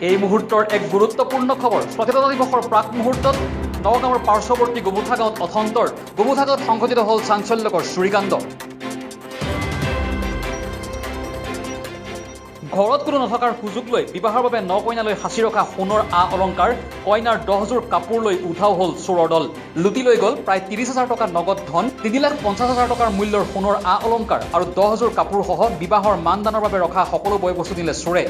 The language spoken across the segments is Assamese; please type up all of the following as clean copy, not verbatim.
এই মুহূৰ্তৰ এক গুৰুত্বপূৰ্ণ খবৰ। স্বাধীনতা দিৱসৰ প্ৰাক মুহূৰ্তত নগাঁৱৰ পাৰ্শ্বৱৰ্তী গোমোঠা গাঁৱত অথন্তৰ। গোমোঠা গাঁৱত সংঘটিত হ'ল চাঞ্চল্যকৰ চুৰিকাণ্ড। ঘৰত কোনো নথকাৰ সুযোগ লৈ বিবাহৰ বাবে ন কইনালৈ সাঁচি ৰখা সোণৰ আ অলংকাৰ, কইনাৰ 10যোৰ কাপোৰ লৈ উধাও হ'ল চোৰৰ দল। লুটি লৈ গ'ল প্ৰায় 30,000 টকা নগদ ধন, 3,50,000 টকাৰ মূল্যৰ সোণৰ আ অলংকাৰ আৰু 10যোৰ কাপোৰসহ বিবাহৰ মানদানৰ বাবে ৰখা সকলো বয় বস্তু নিলে চোৰে।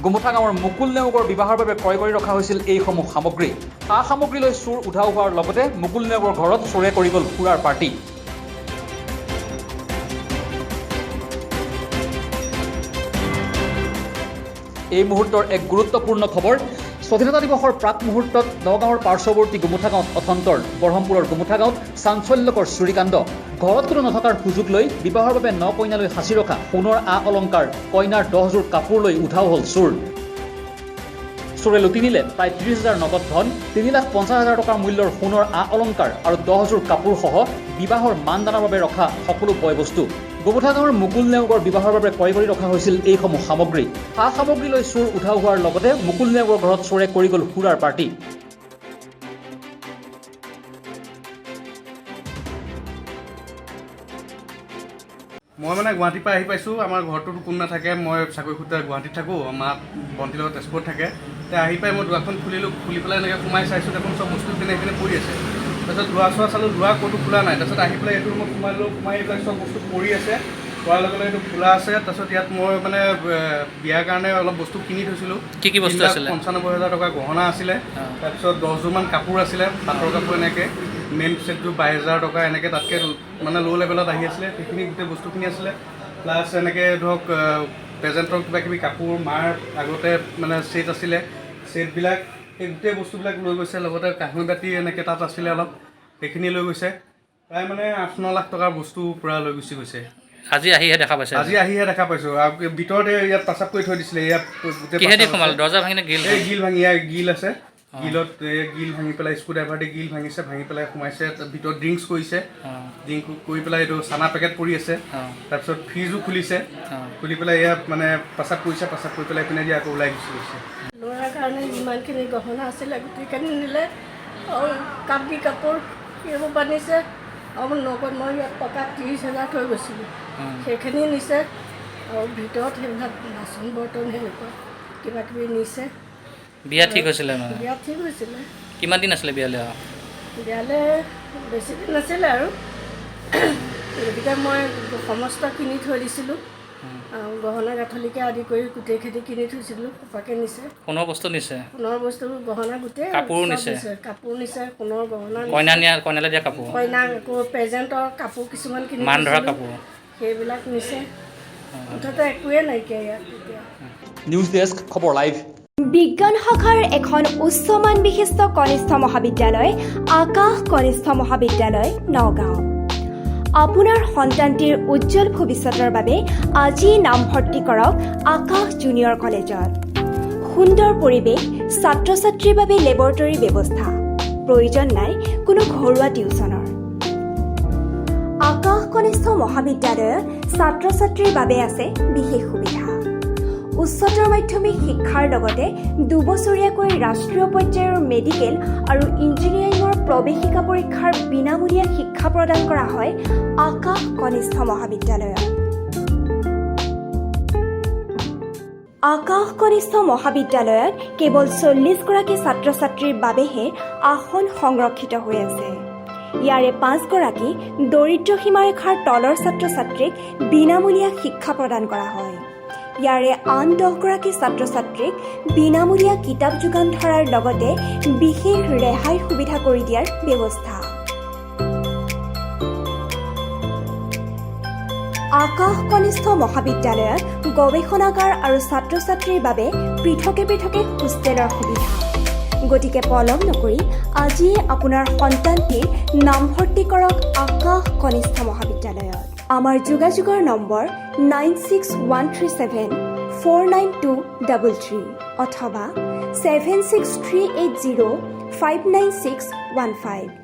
গোমোঠা গাঁৱৰ মুকুল নেওগৰ বিবাহৰ বাবে ক্ৰয় কৰি ৰখা হৈছিল এইসমূহ সামগ্ৰী। সা সামগ্ৰী লৈ চোৰ উধাও হোৱাৰ লগতে মুকুল নেওগৰ ঘৰত চোৰে কৰি গ'ল সুৰাৰ পাৰ্টি। এই মুহূৰ্তৰ এক গুৰুত্বপূৰ্ণ খবৰ। স্বাধীনতা দিৱসৰ প্ৰাক মুহূৰ্তত নগাঁৱৰ পাৰ্শ্বৱৰ্তী গোমোঠা গাঁৱত অথন্তৰ। বঢ়মপুৰৰ গোমোঠা গাঁৱত চাঞ্চল্যকৰ চুৰিকাণ্ড। ঘৰত কোনো নথকাৰ সুযোগ লৈ বিবাহৰ বাবে ন কইনালৈ সাঁচি ৰখা সোণৰ আ অলংকাৰ, কইনাৰ 10যোৰ কাপোৰ লৈ উধাও হ'ল চোৰ। চোৰে লুটি নিলে প্ৰায় 30,000 নগদ ধন, 3,50,000 টকাৰ মূল্যৰ সোণৰ আ অলংকাৰ আৰু 10যোৰ কাপোৰসহ বিবাহৰ মানদানৰ বাবে ৰখা সকলো বয় বস্তু। গোমোঠা গাঁৱৰ মুকুল নেওগৰ বিবাহৰ বাবে ক্ৰয় কৰি ৰখা হৈছিল এইসমূহ সামগ্ৰী। সা সামগ্ৰী লৈ চোৰ উধাও হোৱাৰ লগতে মুকুল নেওগৰ ঘৰত চোৰে কৰি গ'ল সুৰাৰ পাৰ্টি। মই মানে গুৱাহাটীৰ পৰা আহি পাইছোঁ। আমাৰ ঘৰটোতো কোনো নাথাকে, মই চাকৰি সূত্ৰে গুৱাহাটীত থাকোঁ, মা ভণ্টিৰ লগত তেজপুৰত থাকে। এতিয়া আহি পাই মই দুৱাৰখন খুলিলোঁ, খুলি পেলাই এনেকৈ সোমাই চাইছোঁ, দেখোন চব বস্তু ইপিনে সেইপিনে পৰি আছে। তাৰপিছত দুৱাৰ চোৱা চালোঁ, দুৱাৰ ক'তো খোলা নাই। তাৰপিছত আহি পেলাই এইটো ৰুমত সোমালোঁ, সোমাই এইবিলাক চব বস্তু পৰি আছে। পৰাৰ লগে লগে এইটো খোলা আছে। তাৰপিছত ইয়াত মই মানে বিয়াৰ কাৰণে অলপ বস্তু কিনি থৈছিলোঁ। কি কি বস্তু তিন লাখ আছিলে? 95,000 টকা গহনা আছিলে, তাৰপিছত 10যোৰমান কাপোৰ আছিলে, পাটৰ কাপোৰ এনেকৈ মেইন ছেটযোৰ 22,000 টকা এনেকৈ, তাতকৈ মানে ল' লেভেলত আহি আছিলে, সেইখিনি গোটেই বস্তুখিনি আছিলে। প্লাছ এনেকৈ ধৰক প্ৰেজেণ্টৰ কিবা কিবি কাপোৰ, মাৰ আগতে মানে ছেট আছিলে, ছেটবিলাক, সেই গোটেই বস্তুবিলাক লৈ গৈছে। লগতে কাঁহী বাতি এনেকৈ তাত আছিলে অলপ, সেইখিনি লৈ গৈছে। প্ৰায় মানে 8-9 লাখ টকাৰ বস্তু পূৰা লৈ গুচি গৈছে। আজি আহিহে দেখা পাইছে? আজি আহিহে দেখা পাইছোঁ। আৰু ভিতৰতে ইয়াত পেচাব কৰি থৈ দিছিলে, ইয়াত গোটেই কিহেদি পেচাব সোমাল? আছে। দৰ্জা ভাঙি নে গ্ৰিল? এই গিল ভাঙি, ইয়াৰ গিল আছে, গিলত এই গিল ভাঙি পেলাই, স্ক্ৰু ড্ৰাইভাৰ দি গিল ভাঙিছে, ভাঙি পেলাই সোমাইছে। তাৰ ভিতৰত ড্ৰিংকছ কৰিছে, ড্ৰিংক কৰি পেলাই এইটো চানা পেকেট পৰি আছে। তাৰপিছত ফ্ৰিজো খুলিছে, খুলি পেলাই ইয়াত মানে পেচাব কৰিছে, পেচাব কৰি পেলাই পিনে দি আকৌ ওলাই গুচি গৈছে। ল'ৰাৰ কাৰণে যিমানখিনি গহনা আছিলে গোটেইখিনি নিলে, আৰু কাপি কাপোৰ সেইবোৰ বান্ধিছে। আৰু নগদ মই ইয়াত টকা 30,000 থৈ গৈছিলোঁ, সেইখিনি নিছে। আৰু ভিতৰত সেইবিলাক বাচন বৰ্তন সেনেকুৱা কিবা কিবি নিছে। বিয়া ঠিক হৈছিলে মানে? বিয়া ঠিক হৈছিলে। কিমান দিন আছিলে বিয়ালৈ? বিয়ালৈ বেছি দিন নাছিলে আৰু, গতিকে মই সমস্ত কিনি থৈ দিছিলোঁ। আৰু গহনা গাঁঠলিকে আদি কৰি গোটেইখিনি কিনি থৈছিলোঁ, সোপাকে নিছে। সোণৰ বস্তু নিছে? সোণৰ বস্তু, গহনা গোটেই কাপোৰো চব। নিছে? কাপোৰ নিছে, সোণৰ গহনা নিছে। কইনা নিয়া, কইনালৈ দিয়া কাপোৰ? কইনাক আকৌ প্ৰেজেণ্টৰ কাপোৰ কিছুমান কিনি মান ধৰা থৈছিলোঁ। কাপোৰ? সেইবিলাক নিছে। মুঠতে একোৱে নাইকিয়া ইয়াত এতিয়া। নিউজ ডেস্ক, খবৰ লাইভ। বিজ্ঞান শাখাৰ এখন উচ্চমান বিশিষ্ট কনিষ্ঠ মহাবিদ্যালয় আকাশ কনিষ্ঠ মহাবিদ্যালয়, নগাঁও। আপোনাৰ সন্তানটিৰ উজ্জ্বল ভৱিষ্যতৰ বাবে আজিয়েই নামভৰ্তি কৰক আকাশ জুনিয়ৰ কলেজত। সুন্দৰ পৰিৱেশ, ছাত্ৰ ছাত্ৰীৰ বাবে লেবৰেটৰীৰ ব্যৱস্থা, প্ৰয়োজন নাই কোনো ঘৰুৱা টিউচনৰ। আকাশ কনিষ্ঠ মহাবিদ্যালয়ত ছাত্ৰ ছাত্ৰীৰ বাবে আছে বিশেষ সুবিধা। উচ্চতৰ মাধ্যমিক শিক্ষাৰ লগতে দুবছৰীয়াকৈ ৰাষ্ট্ৰীয় পৰ্যায়ৰ মেডিকেল আৰু ইঞ্জিনিয়াৰিঙৰ প্ৰৱেশিকা পৰীক্ষাৰ বিনামূলীয়া শিক্ষা প্ৰদান কৰা হয় আকাশ কনিষ্ঠ মহাবিদ্যালয়ত। আকাশ কনিষ্ঠ মহাবিদ্যালয়ত কেৱল 40গৰাকী ছাত্ৰ ছাত্ৰীৰ বাবেহে আসন সংৰক্ষিত হৈ আছে। ইয়াৰে 5গৰাকী দৰিদ্ৰ সীমাৰেখাৰ তলৰ ছাত্ৰ ছাত্ৰীক বিনামূলীয়া শিক্ষা প্ৰদান কৰা হয়। ইয়াৰে আন 10গৰাকী ছাত্ৰ ছাত্ৰীক বিনামূলীয়া কিতাপ যোগান ধৰাৰ লগতে বিশেষ ৰেহাইৰ সুবিধা কৰি দিয়াৰ ব্যৱস্থা। আকাশ কনিষ্ঠ মহাবিদ্যালয়ত গৱেষণাগাৰ আৰু ছাত্ৰ ছাত্ৰীৰ বাবে পৃথকে পৃথকে হোষ্টেলৰ সুবিধা। গতিকে পলম নকৰি আজিয়ে আপোনাৰ সন্তানটিৰ নামভৰ্তি কৰক আকাশ কনিষ্ঠ মহাবিদ্যালয়ত। আমাৰ যোগাযোগৰ নম্বৰ 9613749233 অথবা 7638059615।